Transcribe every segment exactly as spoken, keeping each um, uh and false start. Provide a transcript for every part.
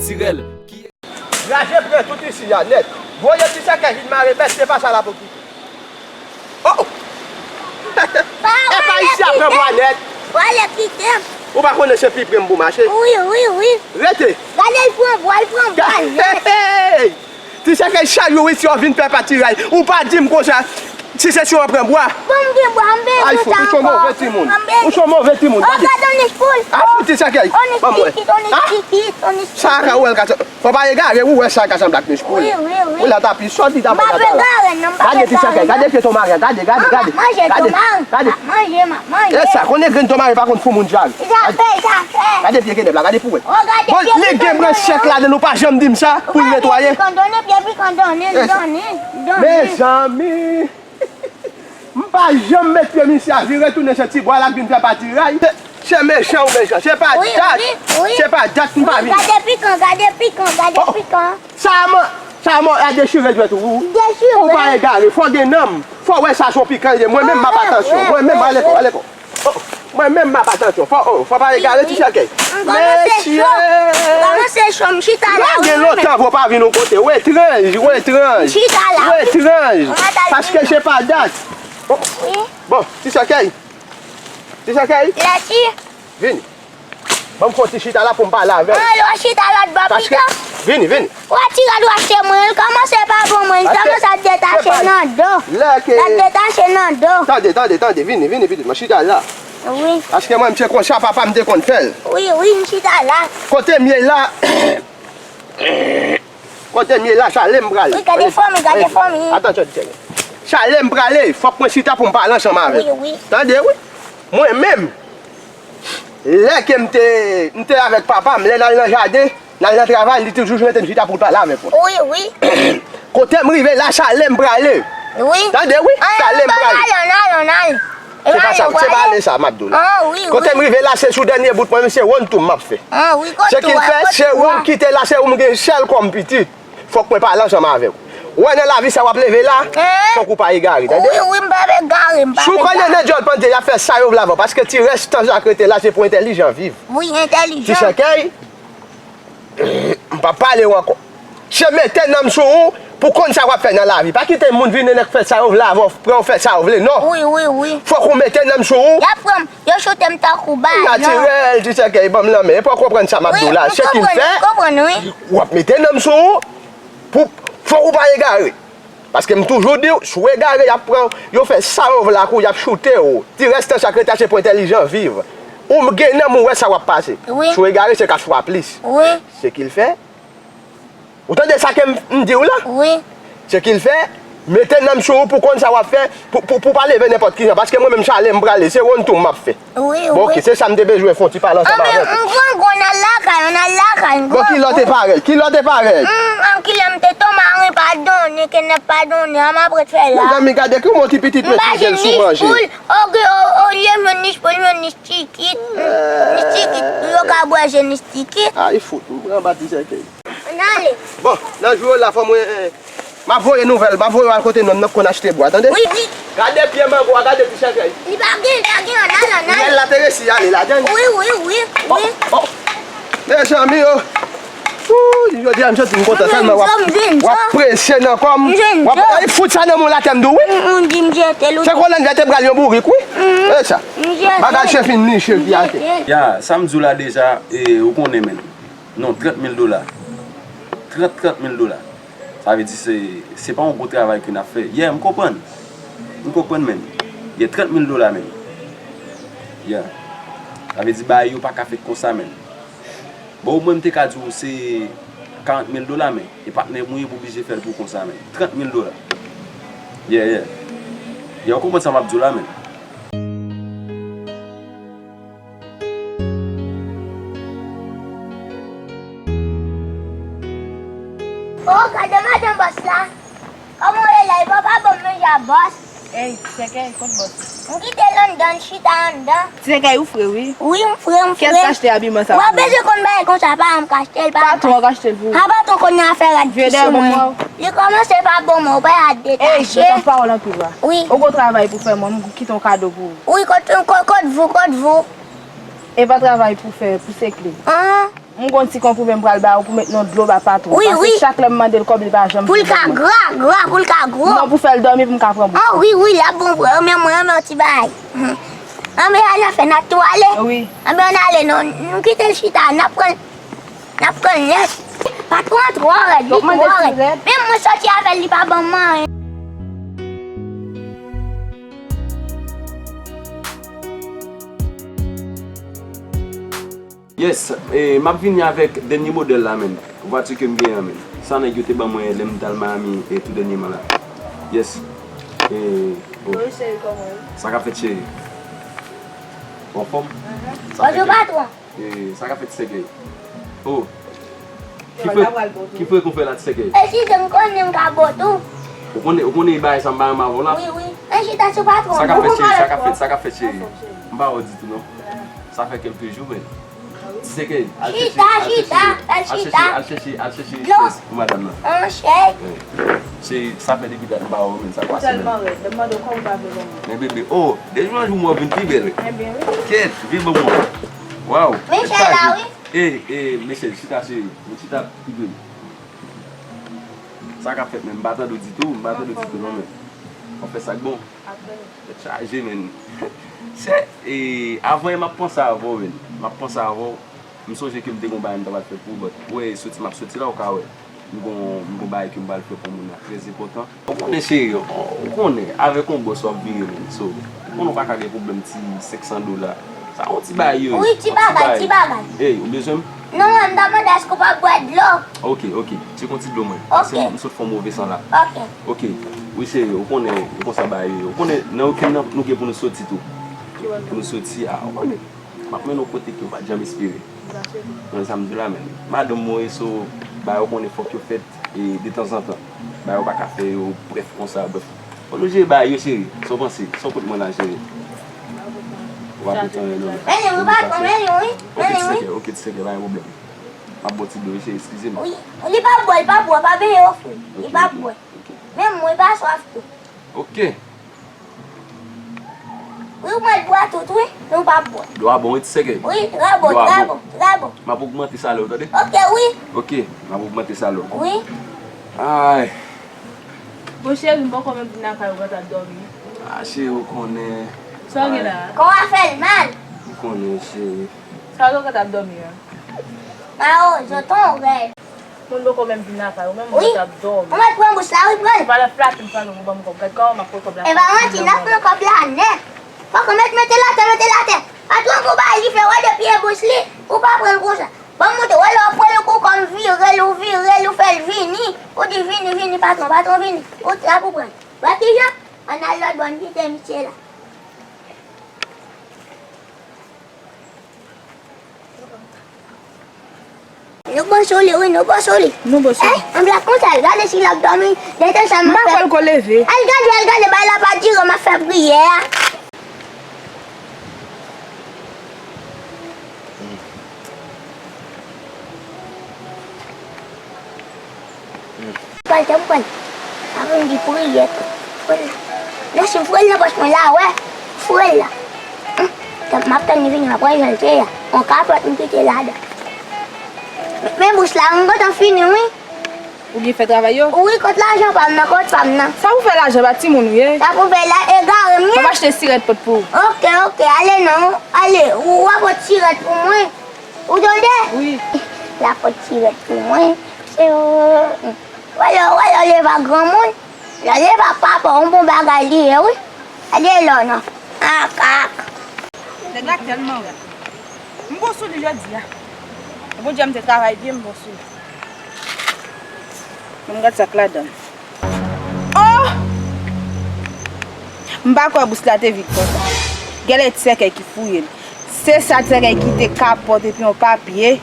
Tirèl ki. Raje pran tout isi a nèt. Voye ti sèkèy vin mare bèt, se pa sa la pou kite. Oh, oh. E pa isi a pran bwa nèt. Wale kite m. Ou pa konnen se pi pre m pou mache. Wi, wi, wi. Rete. Gade, l pran bwa, l pran bwa nèt. Hey, hey. Ti sèkèy chak jou isi yo vin fè patiray. Ou pa di m konsa. Si se si w pran bwa. Bon, m gen bwa, m bezwen sa ankò. Ou se yon move timoun. Ou se yon move timoun. Oh, gade yon nich poul. A, fout ti sèkèy. Yon nich pitit, yon nich pitit, yon nich pitit. Sa ka wè l ka. Fò pa egare, ou wè sa ka sanble ak nich poul. Wi, wi, wi. Ou la tapi sòti ta. M pa vle egare, non, m pa vle egare, non. Gade ti sèkèy, gade pye ton maren, gade, gade, gade. M ap manje ton maren, m ap manje, m ap manje. E sa, konnen grenn ton maren pa konn fou moun djal. Zafè, zafè. Gade pye kenèp la, gade pou wè. Oh, gade pye pikan donnen. Bon, li gen branch sèk ladan l, ou pa janm di m sa, pou l netwaye. Pye pikan donnen, pye pikan donnen, donnen, donnen. Mezanmi. M pa janm met pye misye a vire tounen se ti bwa la k vin fè patiray. Se, se mechan ou mechan. Se pa dat. Se pa dat m pa vin. Gade pikan, gade pikan, gade pikan. Sa man, sa man, a dechire dwèt ou. Dechire. Ou pa egare, fò gen nanm. Fò wè sa se yon pikan ye. Mwen menm m ap atansyon. Mwen menm, ale kò, ale kò. Oh, mwen menm m ap atansyon. Fò, oh, fò pa egare ti sèkèy. M kòmanse cho. M kòmanse cho, m chita la. Gen lontan fò pa vin yon kote. Ou etranj, ou etranj. M chita la. Ou etranj. Paske se pa dat. Oh. Bon, ti sèkèy. Ti sèkèy. Lèchi. Vini. Ban m fè yon ti chita la pou m pale avè w. An, lè w chita lòt bò pito. Vini, vini. Ou atire dwat se mwen, l kòmanse pa bon mwen, l kòmanse ap detache nan do. L ap detache nan do. Tande, tande, tande, vini, vini, pitit mwen, chita la. Wi. Paske mwen, m se konsa papa m te konn fè l. Wi, wi, m chita la. Kote m ye la, kote m ye la, se ale m prale. Wi, gade fanmi, gade fanmi. Atansyon, se ale m prale, fòk mwen chita pou m pale ansanm avè w. Wi, wi. Tande, wi. Mwen menm, lè ke m te, m te avèk papa m, lè n al nan jaden, n al nan travay, li toujou mete m chita pou l pale avèk mwen. Wi, wi. Kote m rive la, se ale m prale. Wi. Tande, wi, se ale m prale. Ann ale, ann ale, ann ale. Se pa sa, se pa ale sa, m ap di w la. An, wi, wi. Kote m rive la, se sou dènye bout mwen, se wonn tou m ap fè. An, wi, kote w a, kote w a. Se ki fè, se ou m kite la, se ou m gen sèl kòm pitit. Fòk mwen pale ansanm avè w. Ou wè nan lavi sa w ap leve la, fòk ou pa egare, tande? Wi, wi, m p ap egare, m p ap egare. Si w konnen nan dyòl pandye, y ap fè sa yo vle avè w, paske ti rès tan sa k rete la, se pou entèlijan viv. Wi, entèlijan. Ti sèkèy, m p ap pale w ankò. Se mete nanm sou ou pou konn sa w ap fè nan lavi. Pa kite moun vin nèk fè sa yo vle avè w, pran w fè sa yo vle, non. Wi, wi, wi. Fòk ou mete nanm sou ou. Y ap pran m. Yo choute m tankou balon. Natirèl, ti sèkèy, ban m lanmen. Epi w konprann sa m ap di w la. Wi, m konprann, m konprann, wi. W ap mete nanm sou ou, pou, fòk ou pa egare. Paske m toujou di w, si w egare, y ap pran w, yo fè sa yo vle ak ou, y ap choute w. Ti rès tan sa k rete a, se pou entèlijan viv. Ou gen nanm, ou wè sa w ap pase. Wi. Si w egare, se kat fwa plis. Wi. Se ki l fè. Ou tande sa ke m, m di w la? Wi. Se ki l fè, mete nanm sou ou pou konn sa w ap fè, pou, pou, pou pa leve nenpòt ki jan, paske mwen menm se ale m prale, se wonn tou m ap fè. Wi, wi. Bon, oke, se sa m te bezwen fè yon ti pale ansanm avè w. Anben, m pran gwo nan lakay, nan lakay. Bon, kilè w te parèt? Kilè w te parèt? Hmm, an kilè m te ton maren pa donnen, kenèp pa donnen, an m ap ret fè la. Mezanmi, gade kouman ti pitit mwen toujou sou manje. Oke, o, olye m jwenn nich pou l jwenn nich tikit. Nich tikit, yo ka bwè je nich tikit. Ay, fout, m pran ba ti sèkèy. Ann ale. Bon, nan jou yo la, fò mwen, eh, m ap voye nouvèl, m ap voye w al kote nonm nan k konn achte bwa, tande? Wi, wi. Gade pye mango a, gade ti sèkèy. Li pa gen, li pa gen, ann al, ann al. Riyèl la te resi ale la, tande? Wi, wi, wi, wi. Oh, oh. Mezanmi yo. Wouy, jodi a m santi m kontan tèlman w ap, w ap presye nan kò m. W ap, ay, fout sa nan men w la, tè m di w, wi. Se kolòn vètebral yon bourik, wi. E sa. Bagay chef in niche pi atè. Ya, sa m di w la deja, e, ou konnen, menn. Non, trant mil dola. Trant, trant mil dola. Sa vle di se, se pa yon gwo travay ke n ap fè. Yeah, m konprann. M konprann, menn. Yeah, trant mil dola, menn. Yeah. Sa vle di bagay yo pa ka fèt konsa, menn. Bon, ou mwen m te ka di w se karant mil dola, men e patnè m ou ye pou w blije fè l pou w konsa, men trant mil dola. Yeah, yeah. Yeah, ou konprann sa m ap di w la, men. Oh, gade madan bòs la. Kòman w ye la? Li pa, pa ban m manje a bòs. Ey, ti sèkèy, kot bòs ou? M kite l anndan, l chita anndan. Ti sèkèy, ou fre, wi. Wi, m fre, m fre. Kiyès k achte abiman sa pou ou? Ou pa bezwen konn bagay konsa, pa m k achte l, pa m. Patwon k achte l pou ou. A, patwon konn nan afè rad fi sou mwen. Li kòmanse pa bon mwen, ou pa al detache. Ey, mwen pa pawòl anpil la. Wi. Ou gon travay pou fè, mwen, m kite yon kado pou ou. Wi, kot, kot, kot vou, kot vou. E pa travay pou fè, pou sekle. An. M gon ti konprime m pral ba ou pou met nan dlo ba patwon. Wi, wi. Paske chak lè m mande l kòb, li pa janm vle ban mwen. Pou l ka gra, gra, pou l ka gwo. Non, pou fè l dòmi, pou m ka pran bouch. Oh, wi, wi, l ap bon vre. Ou menm, mwen renmen yon ti bagay. Anben, al nan fè, n ap tou ale. Wi. Anben, ann ale, non. Nou kite l chita, n ap pran, n ap pran lès. Patwon an twò rèd, li twò rèd. Menm mwen soti avè l, li pa ban mwen anyen. Yes, e, m ap vini avèk dènye modèl la, menn. Vwati ke m genyen an, menn. Sa nèg yo te ban mwen lè m t al Miami, e, tou dènyèman la. Yes. E, oh. Sa k ap fèt, cheri? Ou anfòm? Bonjou, patwon. E, sa k ap fèt, ti sèkèy? Oh. Ki fre, ki fre k ou fè la, ti sèkèy? E si se m konnen m ka bo tou. Ou konnen, ou konnen bagay sa m pa renmen avè w la? Wi, wi. An chita sou patwon. Sa k ap fèt, cheri? Sa k ap fèt? Sa k ap fèt, cheri? M pa wè w ditou, non. Sa fè kèlke jou, menn. Ti sèkèy, al chèche, al chèche, al chèche, al chèche, al chèche chèz pou madanm nan. An chèz. Wi. Cheri, sa fè depi dat m pa wè w, menn. Sa kwa sèl, menn. Ou tèlman rèd. Lè m mande w kòb ou pa vle ban mwen. Men bebe, oh, depi yon jou m wè w vin pi bèl, wi. Ebyen, wi. Kèt, vin ban mwen. Waw. Men chèz la, wi. Ey, ey, mesye, chita cheri. Nou chita pi pre. Sa k ap fèt, menn? M pa tande w ditou, m pa tande w ditou non, menn. W ap fè sa k bon. Tèt chaje, menn. Se, e, avan yè m ap panse avè w, menn. M ap panse avè w. M sonje ke m te gon bagay m ta pral fè pou ou, but ou wè, soti m ap soti la, ou ka wè. M gon, m gon bagay ke m pral fè pou moun la, trè enpòtan. Ou konnen cheri, ou konnen, avèk yon bòs w ap vire menm, so, ou konnen ou pa ka gen pwoblèm ti senk san dola. Sa yon ti bagay yo ye. Wi, ti bagay, ti bagay. Ey, ou bezwen m? Non, mwen, m ta mande èske ou pa bwè dlo? Ok, ok, tcheke yon ti dlo mwen. Ok. Paske m sot fè yon move san la. Ok. Ok, wi cheri, ou konnen, ou konn sa bagay yo ye. Ou konnen, nan wikenn nan, nou gen pou nou soti tou. Pou nou soti, a, ou konnen. M ap mennen w kote ke ou pa t janm espere. Konn sa m di w la, menn. Madanm mwen, so, bagay ou konnen fòk yo fèt, e, detanzantan. Bagay ou pa ka fè yo brèf konsa, brèf. Fò nou jere bagay yo, cheri. Sa w panse? Sa w pot mwen la, cheri? Ou pa pot anyen, non. Mennen wi, patwon, mennen wi. Ok, ti sèkèy, ok, ti sèkèy, pa gen pwoblèm. M ap ba w ti dlo wi, cheri, eskize m. Wi, li pa bwè, li pa bwè, pa benyen ofri. Li pa bwè. Menm mwen pa swaf tou. Ok. Wi, ou mèt bwè tout, wi, men ou pa bwè. Dlo a bon, wi, ti sèkèy. Wi, trè bon, trè bon, trè bon. M ap ogmante salè w, tande? Ok, wi. Ok, m ap ogmante salè w. Wi. Ay. Bon, cheri, m poko menm vin lakay ou, ou gentan ap dòmi. A, cheri, ou konnen. Sa w gen la? Kò a fè l mal. Ou konnen, cheri. Sa w gentan ap dòmi an? Mawozo, ton rèd. Moun poko menm vin lakay ou, menm ou t ap dòmi. Ou mèt pran bous la, wi, pran l. Ou pa lè flate m, flate m, ou ban m kòb. Gad kòman m ap pran kòb la. E pa manti, n ap pran kòb la nèt. Fòk ou mèt mete l atè, mete l atè. Patwon, gon bagay li fè, wè depi e bous li, ou pa pran l konsa. Ban m montre, wè lè w pran l kou kòm vire l, ou vire l, ou fè l vini. Ou di vini, vini, patwon, patwon, vini. Ou trap, ou pran l. Wè kijan? Ann al lòt bò, n kite misye la. Nou bon sou li, wi, nou bon sou li. Nou bon sou li. Ey, ann blag konsa, gade si l ap dòmi. Detan sa m ap fè. M pa kwè l ko leve. Al gade, al gade, bay la pa dire, m ap fè priyè a. Pral te m pral. Apre m di priyè tou. Frè l la. Mèsi, m fouye l nan pòch mwen la, wè. Fouye l la. Hum, tank m ap tann li vini, m ap wè jan l te ye a. Yon kapòt m kite ladan. Men bous la, m gentan fini, wi. Ou byen fè travay yo? Wi, kot lajan pa m nan, kot pa m nan? Sa pou fè lajan, pa timoun ou ye? Sa pou fè la, egare m ye. M ap achte sirèt pot pou ou. Ok, ok, ale non. Ale, ou a pot sirèt pou mwen. Ou tande? Wi. La pot sirèt pou mwen. Se ou. Wè lè, wè lè w leve ak granmoun. Lè w leve ak papa w, yon bon bagay li ye, wi. Gade lò non. Ak, ak. Nèg la tèlman rèd. M bon sou li jodi a. Bondye m te travay byen, m bon sou li. Ann gad sa k ladan l. Oh! M pa kwè bous la te vid konsa. Genlè ti sèkèy ki fouye l. Se sa ti sèkèy kite kapòt epi yon papye.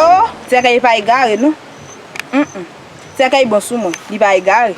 Oh! Ti sèkèy pa egare non. Mm, mm. Ti sèkèy bon sou mwen. Li pa egare.